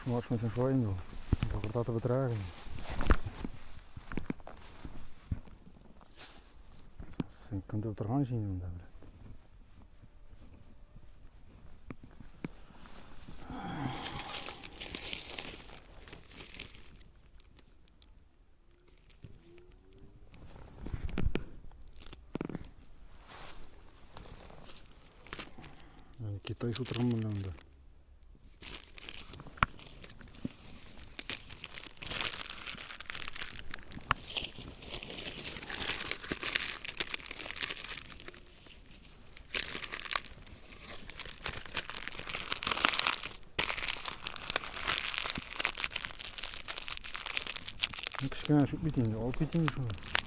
Шуңа шуның өчен шулай инде ул. Бакыртатып бетерә инде. Син кемдә утырган өчен инде монда, блядь. Китай утырган монда монда. Кечкенә чүп бит инде, алып кит инде шуны.